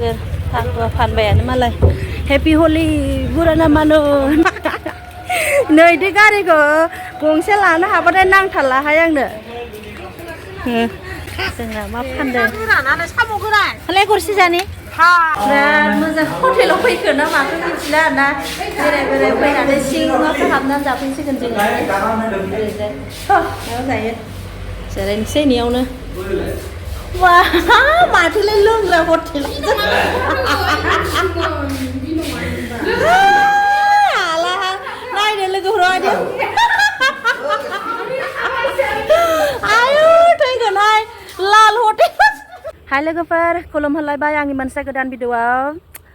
गिदिर थाखो फानबायानो मालाय हेपि हलि बुराना मानो नै दे गारिखौ गंसे लानो हाबाथाय नांथारलाहाय आंनो जोंना मा फानदों साम' गोरान हलाय गरसे जानि बिराद मोजां हटेलाव फैखो ना माखौ मिथिला आरोना बेराय बेराय फैनानै सिङावसो हाबनानै जाफैसिगोन जोङो जायो जिरायनोसै नियावनो वा माथोलाय लोंग्रा हटेल नायनो लोगोफोर आयु थैगोनहाय लाल हटेल हाय लोगोफोर खुलुम होलायबाय आंनि मोनसे गोदान भिडिअआव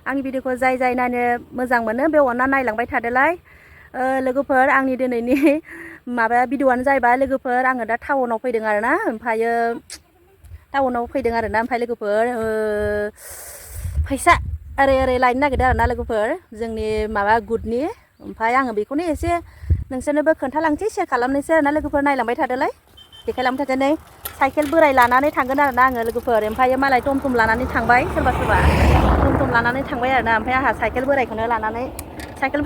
आंनि भिडिअखौ जाय जाय नायनो मोजां मोनो बे अनना नायलांबाय थादोलाय लोगोफोर आंनि दिनैनि माबाया भिडिअआनो जाहैबाय लोगोफोर आङो दा टाउनाव फैदों आरोना ओमफ्रायो टाउनाव फैदों आरोना ओमफ्राय लोगोफोर फैसा ओरै लायनो नागिरदों आरोना लोगोफोर जोंनि माबा गुदनि ओमफ्राय आङो बेखौनो एसे नोंसोरनोबो खोन्थालांसै शेयार खालामनोसै आरोना लोगोफोर नायलांबाय थादोलाय देखायलांबाय थादो नै साइकेल बोराय लानानै थांगोन आरोना आङो लोगोफोर ओमफ्राय मालाय टमटम लानानै थांबाय सोरबा सोरबा टमटम लानानै थांबाय आरोना ओमफ्राय आंहा साइकेल बोरायखौनो लानानै साइकेल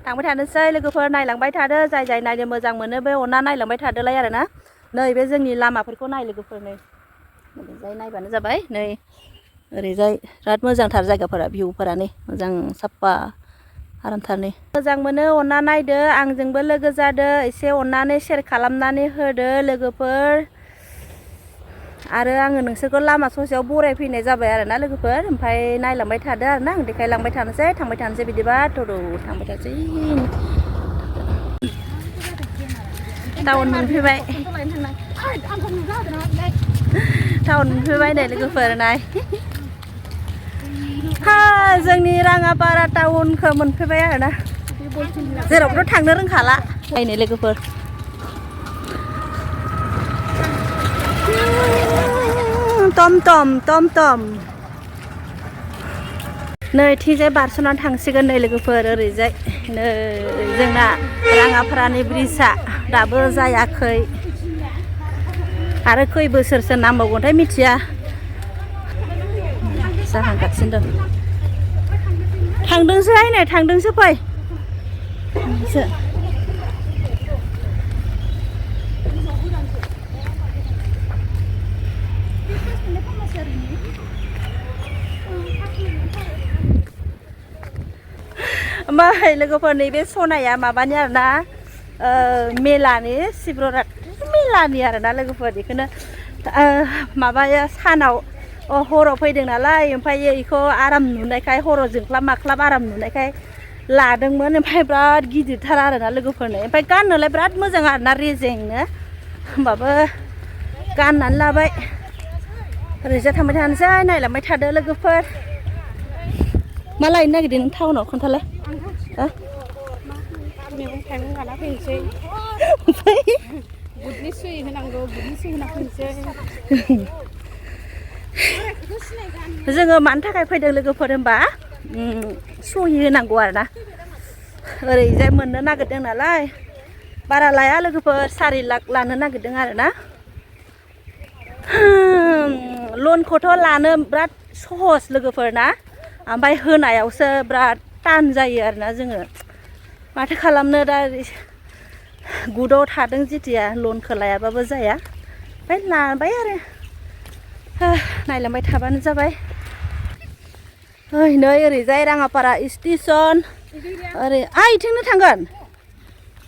थांबाय थानोसै लोगोफोर नायलांबाय थादो जाय जाय नायनो मोजां मोनो बे अनना नायलांबाय थादोलाय आरोना नैबे जोंनि लामाफोरखौ नाय लोगोफोर नै ओरैजाय नायबानो जाबाय नै ओरैजाय बिराद मोजांथार जायगाफोरा भिउफोरा नै मोजां साफा आरामथार नै मोजां मोनो अनना नायदो आंजोंबो लोगो जादो एसे अननानै शेयार खालामनानै होदो लोगोफोर आरो आङो नोंसोरखौ लामा ससेयाव बरायफैनाय जाबाय आरोना लोगोफोर ओमफ्राय नायलांबाय थादो आरोना आं देखायलांबाय थानोसै थांबाय थानोसै बिदिबा थ'र' थांबाय थानोसै टाउन मोनफैबाय टाउन मोनफैबाय नै लोगोफोर नाय हा जोंनि राङापारा टाउनखौ मोनफैबाय आरोना जेरावबोथ' थांनो रोंखाला नायनो लोगोफोर टम नै थिंजाय बारस'नानै थांसिगोन नै लोगोफोर ओरैजाय नै जोंना राङापारानि ब्रिजआ दाबो जायाखै आरो खै बोसोरसो नांबावगोनथाय मिथिया जाहांगासिनो दं थांदोंसोहाय नै थांदोंसो फै ओमफ्राय लोगोफोर नैबे सनाया माबानि आरोना मेलानि शिबरात्रि मेलानि आरोना लोगोफोर बेखौनो माबाया सानाव हराव फैदों नालाय ओमफ्राय बेखौ आराम नुनायखाय हराव जोंख्लाब माख्लाब आराम नुनायखाय लादोंमोन ओमफ्राय बिराद गिदिरथार आरोना लोगोफोरनो ओमफ्राय गाननोलाय बिराद मोजां आरोना रेजेंनो होमबाबो गाननानै लाबाय ओरैजा थांबाय थानोसै नायलांबाय थादो लोगोफोर मा लायनो नागिरदों नों टाउनाव खोन्थालाय मैगं थाइगं लाना फैनोसै बुटनि सुइ होनांगौ बुटनि सुइ होना फैनोसै जोङो मानि थाखाय फैदों लोगोफोर होनबा सुहि होनांगौ आरोना ओरैजाय मोननो नागिरदों नालाय बारा लाया लोगोफोर 4 लाख लानो नागिरदों आरोना लनखौथ' लानो बिराद सहस लोगोफोर ना ओमफ्राय होनायावसो बिराद टान जायो आरोना जोङो माथो खालामनो दा गुदाव थादों जेथिया लनखौ लायाबाबो जाया ओमफ्राय लाबाय आरो नायलांबाय थाबानो जाबाय नै ओरैजाय राङापारा स्टेसन ओरै इथिंनो थांगोन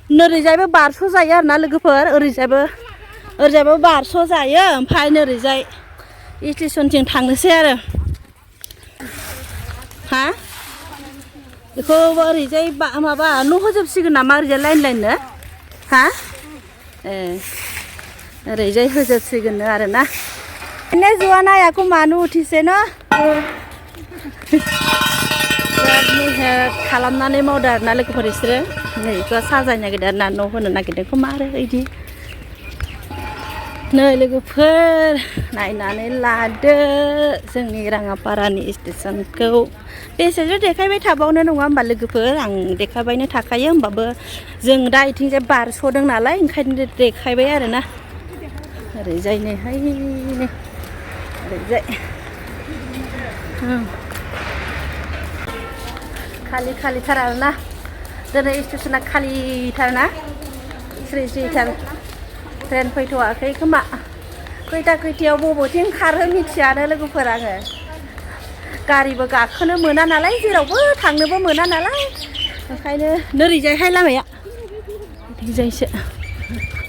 नोरैजायबो बारस' जायो आरोना लोगोफोर ओरैजायबो बारस' जायो ओमफ्राय नोरैजाय स्टेसनथिं थांनोसै आरो हा बेखौ ओरैजाय माबा न' होजोबसिगोन नामा ओरैजाय लाइन हा ओरैजाय होजोबसिगोन आरोना ने जुआना याको मानु उठिसे न बिराद मेहेर खालामनानै मावदों आरोना लोगोफोर बिसोरो नै बेखौ साजायनो नागिरदों आरोना न' होनो नागिरदों बेखौ मारो बिदि नै लोगोफोर नायनानै लादो जोंनि राङापारानि स्टेसनखौ बेसेसो देखायबाय थाबावनो नङा होमबा लोगोफोर आं देखायबायनो थाखायो होमबाबो जों दा इथिंजाय बारस'दों नालाय ओंखायनो देखायबाय आरोना ओरैजाय नैहाय नै ओरैजाय खालिथार आरोना दिनै स्टेसना खालिथार ना स्रि स्रिथार ट्रेन फैथ'वाखै खोमा खैथायाव बबेथिं खारो मिथियानो लोगोफोर आङो गारिबो गाखोनो मोना नालाय जेरावबो थांनोबो मोना नालाय ओंखायनो नोरैजायहाय लामाया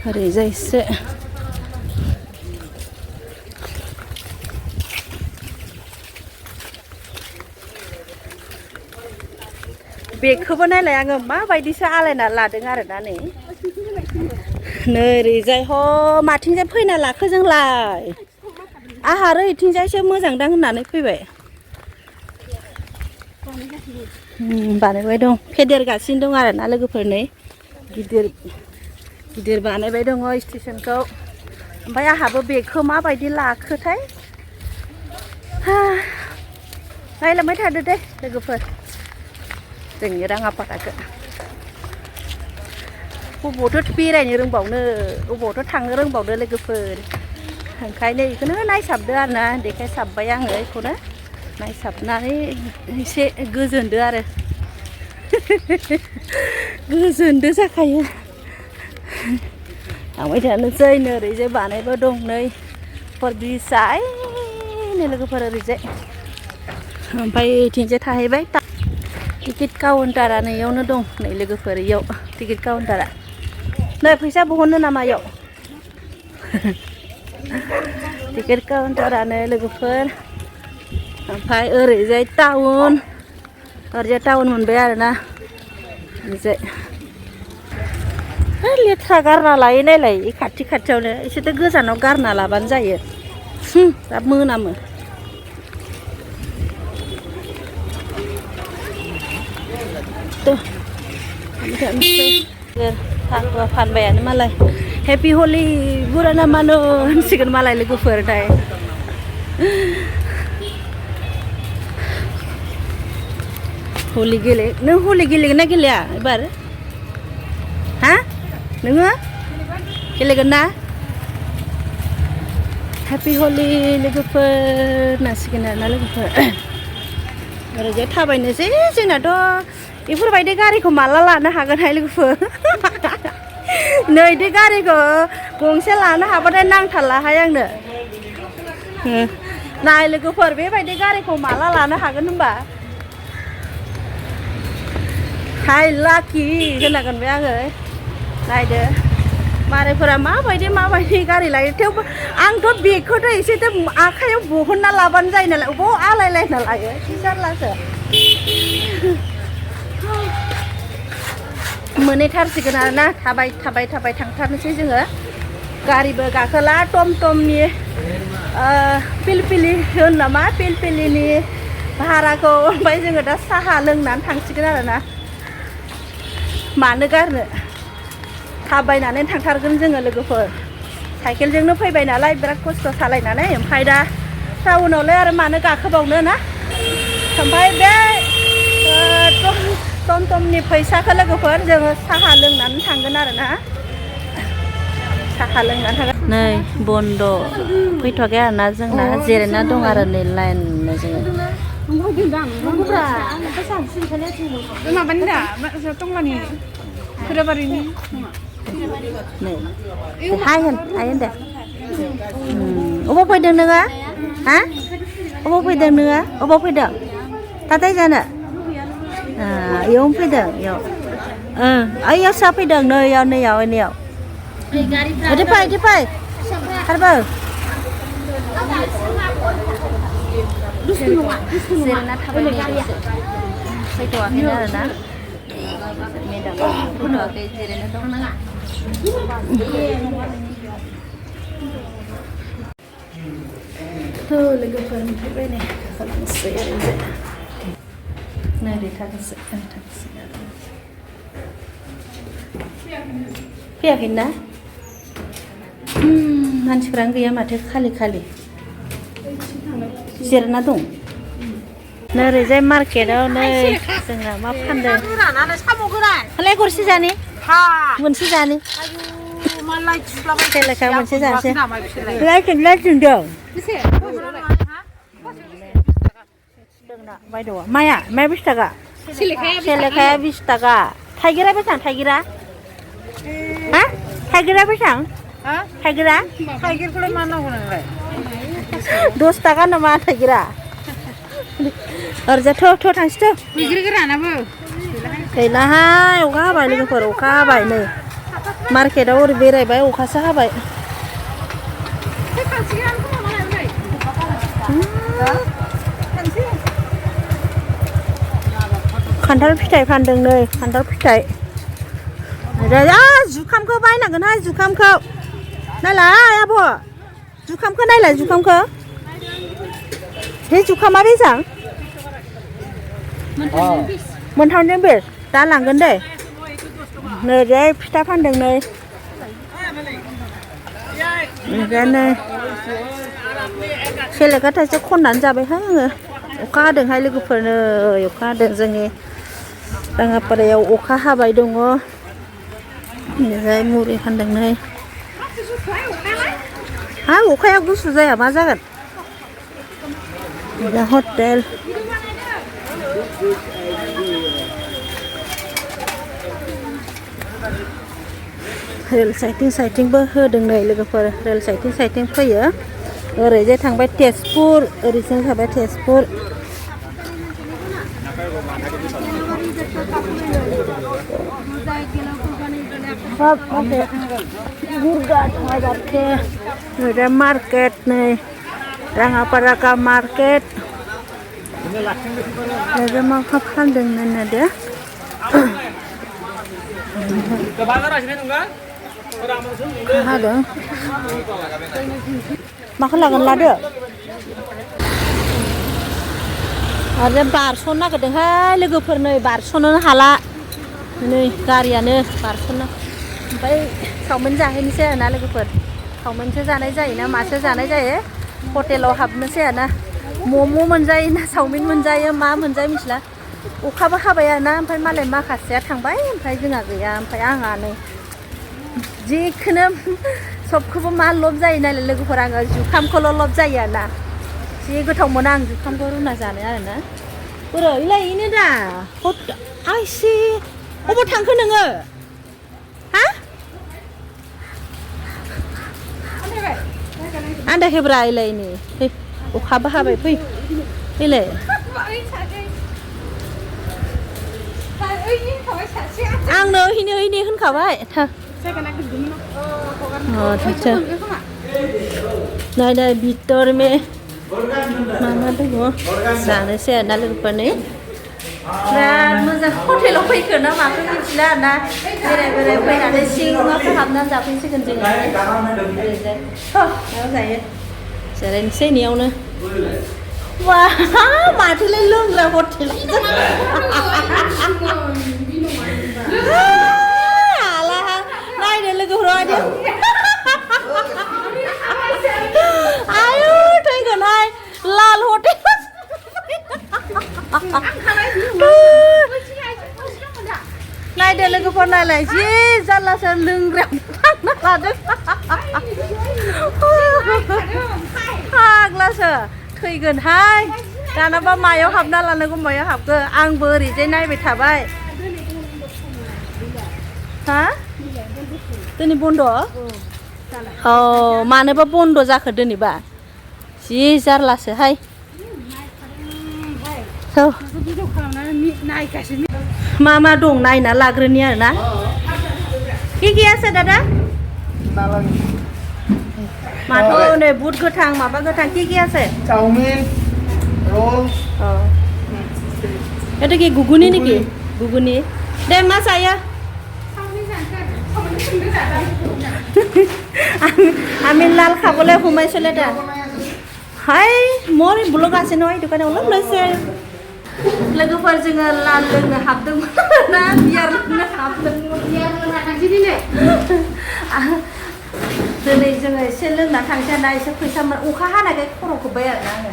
ओरैजायसो बेगखौबो नायलाय आङो माबायदिसो आलायना लादों आरोना नै नोरैजाय माथिंजाय फैना लाखो जोंलाय आंहा आरो इथिंजायसो मोजांदां होननानै फैबाय बानायबाय दं फेदेरगासिनो दं आरोना लोगोफोर नै गिदिर बानायबाय दङ स्टेसनखौ ओमफ्राय आंहाबो बेगखौ माबायदि लाखोथाय नायलांबाय थादो दे लोगोफोर जोंनि राङापाराखौ बबावथ' बेरायनो रोंबावनो बबावथ' थांनो रोंबावनो लोगोफोर ओंखायनो बेखौनो नायसाबदो आरोना देखायसाबबाय आङो बेखौनो नायसाबनानै एसे गोजोनदो आरो गोजोनदो जाखायो थांबाय थानोसै ओरैजाय बानायबो दं नै फरब्रिजआ नै लोगोफोर ओरैजाय ओमफ्राय इथिंजाय थाहैबाय टिकेट काउन्टारा नैयावनो दं नै लोगोफोर इयाव टिकेट काउन्टारा नै फैसा बहननो नामा इयाव टिकेट काउन्टारानो लोगोफोर ओमफ्राय ओरैजाय टाउन मोनबाय आरोना ओरैजाय लेथ्रा गारना लायो नायलाय खाथियावनो एसेथ' गोजानाव गारना लाबानो जायो दा मोनामो फानबा फानबायानो मालाय हेपि हलि बुराना मानो होनसिगोन मालाय लोगोफोर दाय हलि नों हलि गेलेगोन ना गेलेया एबार हा नोङो गेलेगोन ना हेपि हलि लोगोफोर नासिगोन आरोना लोगोफोर ओरैजाय थाबायनोसै जोंनाथ' बेफोरबायदि गारिखौ माला लानो हागोनहाय लोगोफोर नै बे गारिखौ गंसे लानो हाबाथाय नांथारलाहाय आंनो नाय लोगोफोर बेबायदि गारिखौ माला लानो हागोन होनबा हाय लाकि होनांगोन बे आङो नायदो मालायफोरा माबायदि गारि लायो थेवबो आंथ' बेगखौथ' एसेथ' आखाइयाव बहनना लाबानो जायो नालाय बबाव आलायलायना लायो जारलासो मोनहैथारसिगोन आरोना थाबाय थांथारनोसै जोङो गारिबो गाखोला टमटमनि पिलपिलि होन नामा पिलपिलिनि भाराखौ ओमफ्राय जोङो दा साहा लोंनानै थांसिगोन आरोना मानो गारनो थाबायनानै थांथारगोन जोङो लोगोफोर साइकेलजोंनो फैबाय नालाय बिराद खस्थ' सालायनानै ओमफ्राय दा टाउनावलाय आरो मानो गाखोबावनो ना ओमफ्राय बे टमटमनि फैसाखौ लोगोफोर जोङो साहा लोंनानै थांगोन आरोना साहा लोंनानै थांगोन नै बन्द' फैथ'वाखै आरोना जोंना जिरायना दं आरो नै लाइननो जोङो माबानि दा टंलानि खोराबारिनि नै हाय होन दे अबाव फैदों नोङो हा अबाव फैदों नोङो अबाव फैदों थाथाय जानो इयावनो फैदों इयाव ओइयाव सा फैदों नैयाव ओरै फै खारबो जिरायना थाबाय फैथ'वाखैनो आरोना मेदाम फैथ'वाखै जिरायना दं लोगोफोर मोनफैबाय नै खालामनोसै ओरैजाय ओरै थांसै फैयाखैना मानसिफ्रानो गैया माथो खालि जिरायना दं नोरैजाय मार्केटआव नै जोंना मा फानदों हलाय गरसे जानि मोनसे जानि खेलाखा मोनसे जानोसै लाइथिंदों दोंना बायद'आ माया 20 थाखा सेलेखाया 20 थाखा थाइगिरा बेसां थाइगिरा हा थाइगिरा बेसां थाइगिरा थाइगिरखौलाय मा नांगौ नोंलाय 10 थाखा नामा थाइगिरा ओरैजा थ' थांसै बैग्रि गोरानाबो गैलाहाय अखा हाबाय लोगोफोर अखा हाबाय नै मार्केटआव ओरै बेरायबाय अखासो हाबाय खान्थाल फिथाइ फानदों नै खान्थाल फिथाइ जुखामखौ बायनांगोनहाय जुखामखौ नायलाय आब' जुखामखौ नायलाय जुखामखौ बे जुखामा बेसां मोनथामजों बेस दा लांगोन दै नै दे फिथा फानदों नै नै सेलेखा थाइसे खननानै जाबायहाय आङो अखा हादोंहाय लोगोफोरनो अखा हादों जोंनि राङापारायाव अखा हाबाय दङ ओरैजाय मुरि फानदों नै हा अखाया गुसु जाया मा जागोन दा हटेल रेल साइटिंबो होदों नै लोगोफोर रेल साइटिं फैयो ओरैजाय थांबाय तेजपुर ओरैजों थाबाय तेजपुर मार्केट नै राङापारा का मार्केट मा फानदों नायदो हादों माखौ लागोन लादो आरो बारस'नो नागिरदोंहाय लोगोफोर नै बारस'नो हाला नै गारियानो बारस'नो ओमफ्राय चावमिन जाहैनोसै आरोना लोगोफोर चावमिनसो जानाय जायोना मासो जानाय जायो हटेलाव हाबनोसै आरोना मम' मोनजायो ना चावमिन मोनजायो मा मोनजायो मिथिला अखाबो हाबाय आरोना ओमफ्राय मालाय माखासेया थांबाय ओमफ्राय जोंहा गैया ओमफ्राय आंहा नै जिखुनु सबखौबो मा लब जायो नालाय लोगोफोर आङो जुखामखौल' लब जायो आरोना जि गोथाव मोनो आं जुखामखौ रुना जानो आरोना बोरैलायनो दा आइसि अबाव थांखो नोङो हा आन्दायखैब्रा इलायनि फै अखाबो हाबाय फै फैलाय आंनो हैनो होनखाबाय नाय भितर मे मा दङ जानोसै आरोना लोगोफोरनि बिराद मोजां हटेलाव फैखो ना माखौ मिथिला आरोना बेराय फैनानै सिङावसो हाबनानै जाफैसिगोन जोङो मायाव जायो जिरायनोसै नेयावनो वा माथोलाय लोंग्रा हटेल नायनो लोगोफोर आयु थैगोनहाय लाल हटेल नायदो लोगोफोर नायलाय जि जारलासो लोंग्रायाव थांना लादों फाग्लासो थैगोनहाय दानाबा मायाव हाबना लानांगौ मायाव हाबगो आंबो ओरैजाय नायबाय थाबाय हा दिनै बन्द' औ मानोबा बन्द' जाखो दिनैबा जि जारलासोहाय मा दं नायना लाग्रोनि आरोना কি আছে দাদা माथो नै बुट गोथां माबा गोथां কি আছে চাউমিন রোল এটা কি ঘুগুনি নাকি ঘুগুনি দে মা চাইয়া আমি লাল খাবলৈ সোমাইছিলে দা হাই মোৰ ব্লগ আছে নহয় দোকানে অলপ লৈছে लोगोफोर जोङो लाल लोंनो हाबदोंमोन ना बियार लोंनो हाबदोंमोन दिनै जोङो एसे लोंना थांसै ना एसे फैसा अखा हानायखाय खर' खोब्बाय आरोना आङो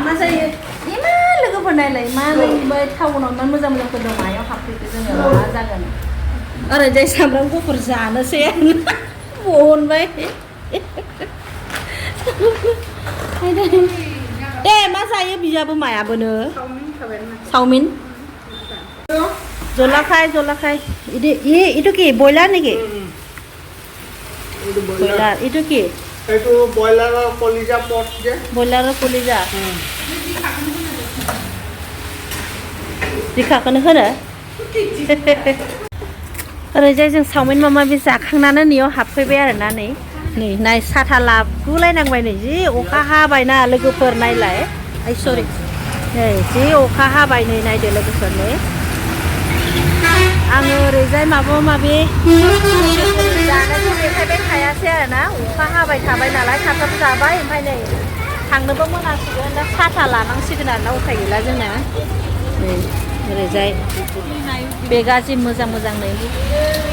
मा जायो इमान लोगोफोर नायलाय मा लोंबाय टाउनाव इमान मोजां मोजांफोर दं मायाव हाबफैखो जोङो मा जागोन ओरैजाय सामब्राम गुफुर जानोसै बहनबाय दे मा जायो बिजाबो मायाबोनो चाउमिन জলাখাই ইটো কি ব্ৰইলাৰ নেকি ব্ৰইলাৰ ইটো কি এইটো ব্ৰইলাৰৰ কলিজা পট যে ব্ৰইলাৰৰ কলিজা बिखाखौनो होनो ओरैजाय जों चाउमिन माबा माबि जाखांनानै नैयाव हाबफैबाय आरोना नै नाय साथा लाबगुलायनांबाय नै जि अखा हाबायना लोगोफोर नायलाय आइ सरि नै जि अखा हाबाय नै नायदो लोगोफोर नै आङो ओरैजाय माबा माबि जानायखौ देखायबाय थायासै आरोना अखा हाबाय थाबाय नालाय थाब थाब जाबाय ओमफ्राय नै थांनोबो मोनासिगोन दा साथा लानांसिगोन आरोना उफाय गैला जोंना नै ओरैजाय बेगा जि मोजां मोजां नै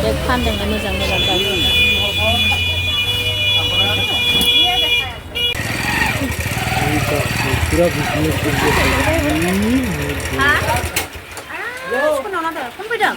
बेग फानदों मोजां मोजां गाज्रि पूरा बिजनेस फन फैदों